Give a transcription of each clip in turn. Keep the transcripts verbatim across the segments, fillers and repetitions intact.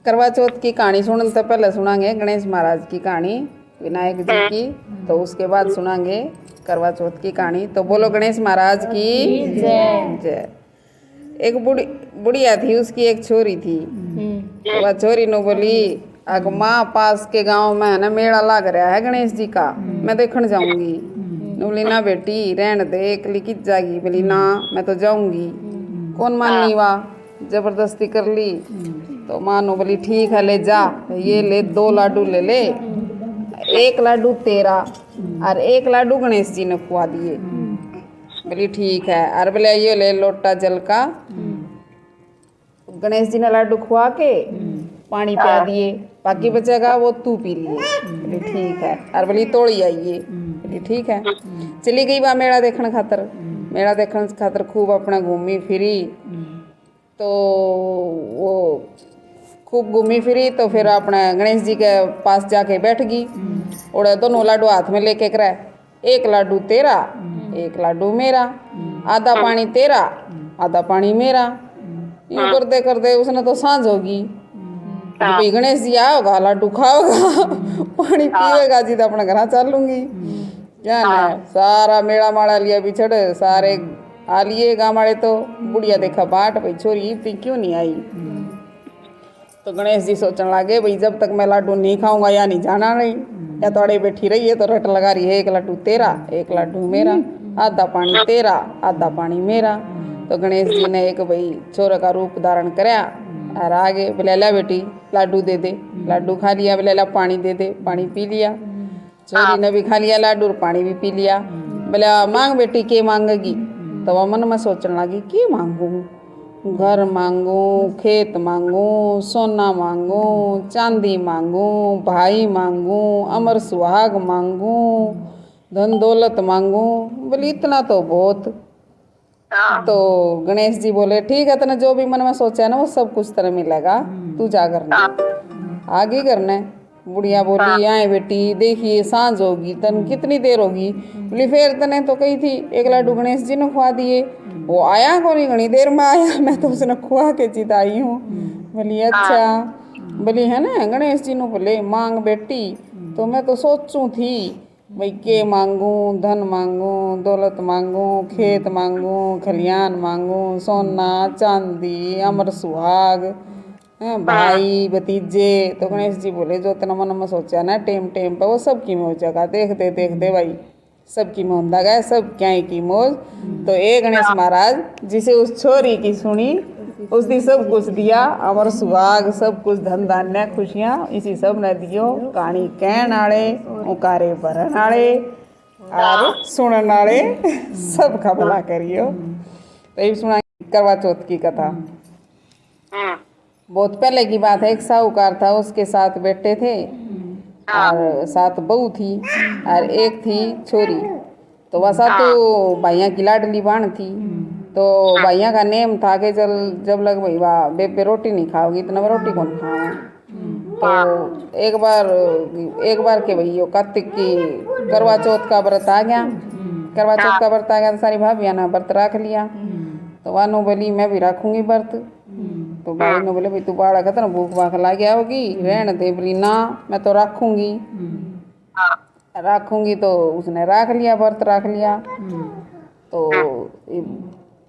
करवा चौथ की कहानी सुनने से पहले सुनांगे गणेश महाराज की कहानी, विनायक जी की। तो उसके बाद सुनांगे करवा चौथ की कहानी। तो बोलो गणेश महाराज की जय। जय। एक बुढ़ी, बुढ़िया थी, उसकी एक छोरी थी। तो वह छोरी नु बोली, अक माँ, पास के गांव में है ना, मेला लाग रहा है गणेश जी का, मैं देखण जाऊंगी। नु बोली, ना बेटी, रहन दे, एकली कित जागी। बोली, ना, मैं तो जाऊंगी। कौन मानी वा, जबरदस्ती कर ली। तो माँ नु बोली, ठीक है, ले जा, ये ले, दो लाडू ले ले, एक लाडू तेरा और एक लाडू गणेश जी ने खुआ दिए। बोली, ठीक है। और बोले, ये ले लोटा जल का, गणेश जी ने लाडू खुआ के पानी पिया दिए, बाकी बचेगा वो तू पी लिए। बोली, ठीक है। और बोली, तोली आइए। बोली, ठीक है। चली गई वह मेला देखण खातर। मेला देखण खातर खूब अपना घूमी फिरी। तो वो खूब घूमी फिरी, तो फिर अपने गणेश जी के पास जाके बैठ गई। और दोनों लाडू हाथ में लेके करे, एक लाडू तेरा, एक लाडू मेरा, आधा पानी तेरा, आधा पानी मेरा। यूं करते करते उसने तो सांझ होगी। भाई गणेश जी आओगा, लाडू खाओगा, पानी पीवेगा जी, तो अपने घर चालूंगी। क्या ना, सारा मेला माला लिया बिछड़, सारे आ लिए गांव वाले। तो बुढ़िया देखा बाट, भाई छोरी इतनी क्यों नहीं आई। तो गणेश जी सोचने लगे, भाई जब तक मैं लाडू नहीं खाऊंगा या नहीं जाना नहीं, या तो अड़े बैठी रही है, तो रट लगा रही है, एक लाडू तेरा, एक लाडू मेरा, आधा पानी तेरा, आधा पानी मेरा। तो गणेश जी ने एक भाई छोरे का रूप धारण करया और आगे बोले, ले बेटी, लाडू दे दे। लाडू खा लिया। बोले, ले पानी दे दे। पानी पी लिया। छोरी ने भी खा लिया लाडू और पानी भी पी लिया। बोले, मांग बेटी, के मांगेगी? तो वह मन में सोचने लगी, के मांगू? घर मांगू, खेत मांगू, सोना मांगू, चांदी मांगू, भाई मांगू, अमर सुहाग मांगू, धन दौलत मांगू। बोली, इतना तो बहुत। तो गणेश जी बोले, ठीक है, तने जो भी मन में सोचा है ना, वो सब कुछ तने मिलेगा, तू जा करने। आगे करने। बुढ़िया बोली, आए बेटी, देखिए सांझ होगी, तन कितनी देर होगी। बोली, फिर तने तो कही थी एक लाडू गणेश जी ने खुआ दिए, वो आया कोनी, घणी देर में आया, मैं तो उसने खुआ के जिताई हूँ। बोली, अच्छा। बोली, है ना, गणेश जी ने बोले, मांग बेटी। तो मैं तो सोचूं थी, भाई के मांगू, धन मांगू, दौलत मांगू, खेत मांगू, खलियान मांगू, सोना चांदी, अमर सुहाग, हैं, भाई भतीजे। तो गणेश जी बोले, जो तना मन में सोचा ना टेम टेम पे, वो सब की में हो जाएगा। देख दे, देख दे भाई, सब की में होंदा गया, सब क्या की मौज। तो ए गणेश महाराज, जिसे उस छोरी की सुनी, उसने सब कुछ दिया, अमर सुहाग, सब कुछ, धन धान्य, खुशियां, इसी सब ने दियो। कहानी कहन आले, उकारे भरन आले और सुनन आले, सब का भला करियो। तो ये सुना करवा चौथ की कथा। बहुत पहले की बात है, एक साहूकार था, उसके सात बेटे थे और सात बहू थी और एक थी छोरी। तो वह सातों भाइयां की लाडली बाण थी। तो भाइयां का नेम था कि जल जब लग भाई वाह बेबे रोटी नहीं खाओगी, इतना रोटी कौन खावे। तो एक बार, एक बार के भाई यो कार्तिक की करवा चौथ का व्रत आ गया। करवा चौथ का व्रत आ गया तो सारी भाभियां ने व्रत रख लिया। तो वानू बोली, मैं भी रखूंगी व्रत। तो भाई ने बोले, भाई तू बालक है, तने भूख भाख लाग गया होगी, रहने दे। बोली, ना, मैं तो रखूंगी। रखूंगी। तो उसने रख लिया, व्रत रख लिया। तो ये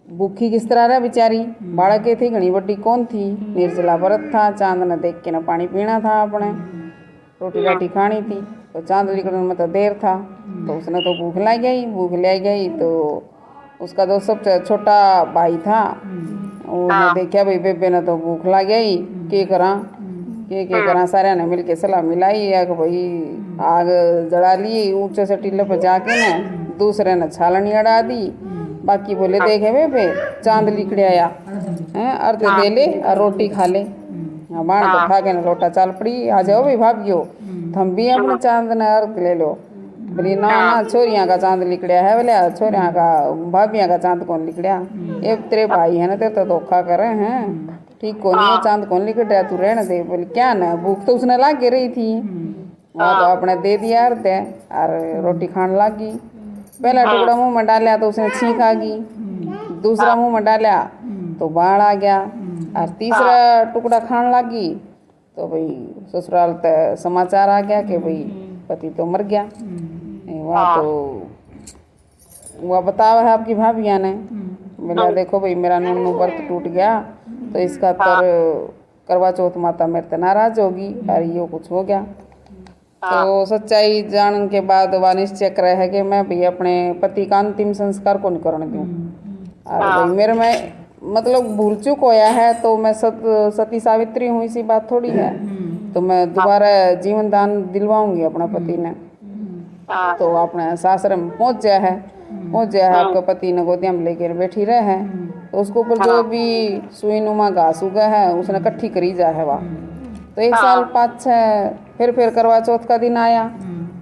भूखी किस तरह रहे बेचारी। बालक के थी, घणी बड़ी कौन थी। निर्जला व्रत था। चांद ने देख के ना पानी पीना था अपने, रोटी राटी खानी थी। तो चांद निकलने में तो देर था, तो उसने तो भूख लाई गई। भूख लाई गई तो उसका तो सबसे छोटा भाई था, उसने देखा भाई बेबे ने तो भूख लग गई, के करा, के के करा। सारे ने मिलके सलाह मिलाई है कि भाई आग जला ली, ऊंचे से टीले पर जाके ना दूसरे ने छालनी अड़ा दी। बाकी बोले, देखे बेबे, चांद लिकड़े आया है, अर्थ दे ले और रोटी खा ले। हाँ, बाण तो खा के ना लोटा चाल पड़ी। आ जाओ भाई भाभियो, थम भी अपने चांद ने अर्थ ले लो। बोली, ना ना, छोरियां का चांद लिकड़या है। बोले, छोरियां का, भाभियां का चांद कौन लिकड़या? ये तेरे भाई है ना, तेरे तो धोखा करे हैं, ठीक कौन है, चांद कौन लिकड़या, तू रहने दे। बोली, क्या ना, भूख तो उसने लाग के रही थी, वहाँ तो आपने दे दिया अर्थ है। और रोटी खान लाग गई। पहला टुकड़ा मुंह में डाला तो उसने छींक आ गई, दूसरा मुंह में डाला तो बाल आ गया, और तीसरा टुकड़ा खान लाग गई तो भाई ससुराल तै समाचार आ गया कि भाई पति तो मर गया। नहीं, वहाँ तो वह बतावा है आपकी भाभिया ने, बोला, देखो भाई, मेरा नूनू व्रत टूट गया, तो इस खातर करवा चौथ माता मेरे ते नाराज होगी और यो कुछ हो गया। तो सच्चाई जानन के बाद वह निश्चय करे है कि मैं भी अपने पति का अंतिम संस्कार को नहीं करण दूँ। और भाई मेरे में मतलब भूल चूक होया है, तो मैं सत सती सावित्री हूँ, इसी बात थोड़ी है। तो मैं दोबारा जीवन दान दिलवाऊंगी अपने पति ने। तो अपने सासरे में पहुँच जाया है, पहुँच जाया है, आपके पति ने गोदिया में लेकर बैठी रहे है। तो उसके ऊपर जो भी सुई नुमा घास उगा है, उसने इकट्ठी करी जा है वह। तो एक साल पाछे फिर फिर करवा चौथ का दिन आया,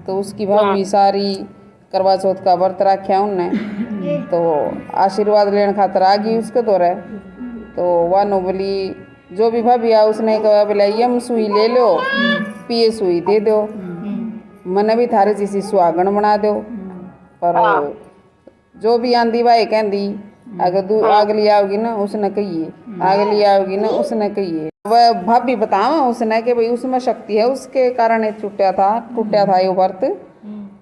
तो उसकी भाभी सारी करवा चौथ का व्रत रखा उनने, तो आशीर्वाद लेने खातर आ गई उसके धोरे। तो वह नु बोली, जो भी भाभी आ, उसने कहा, बोले, यम सुई ले लो, पिए सुई दे दो, मने भी थारे जैसी सुहागण बना दो। पर जो भी आंदी भाई कहंदी, अगर दू अगली आओगी ना, उसने कहिए, अगली आओगी ना, उसने कहिए। वह भाभी बतावा उसने कि भाई उसमें शक्ति है, उसके कारण ये छूटा था, टूटा था ये व्रत,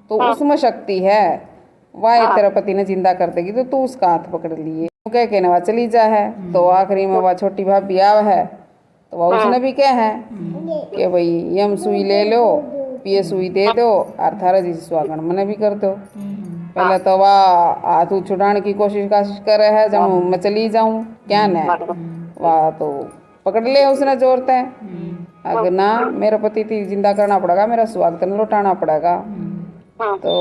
तो उसमें शक्ति है। वह तेरा पति ने जिंदा कर देगी, तो तू उसका हाथ पकड़ लिए। वो कह के ना वह चली जा है। तो आखिरी में वह छोटी भाभी आवे है, तो वह उसने भी कह है कि भाई, यम सुई ले लो, पिए सुई दे दो, और थारा जी सुहागण मने भी कर दो। पहले तो वह हाथ उछुड़ाने की कोशिश काशिश करे है, जब मैं चली जाऊं क्या ने, वह तो पकड़ ले उसने जोर ते। अगर ना, मेरा पति ती जिंदा करना पड़ेगा, मेरा सुहाग तन लौटाना पड़ेगा। तो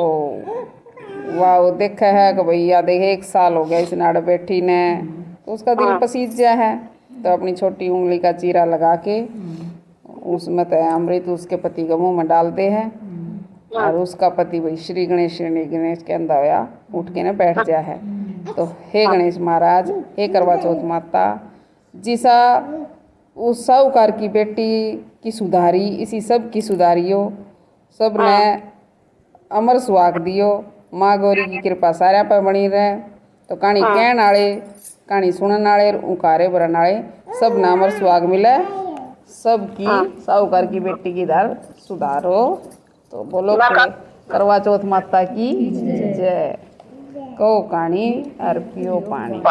वह वो देखे है कि भाई, या देख, एक साल हो गया इस नाड़ बैठी ने, तो उसका दिल पसीज गया है। तो अपनी छोटी उंगली का चीरा लगा के उसमें तय अमृत उसके पति के मुंह में डाल दे है। और उसका पति भाई श्री गणेश, श्री गणेश कहंदा होया उठ के ना बैठ जा है। तो हे गणेश महाराज, हे करवा चौथ माता, जिसा उस साहूकार की बेटी की सुधारी, इसी सब की सुधारियो, सब ने अमर सुहाग दियो। माँ गौरी की कृपा सारा पे बनी रहे। तो कहानी कहण आले, कहानी सुनण आले, उकारे भरण आले, सब ने अमर सुहाग मिले, सबकी साहूकार की बेटी की धार सुधारो। तो बोलो के करवा चौथ माता की जय। कहो कहानी और पियो पानी।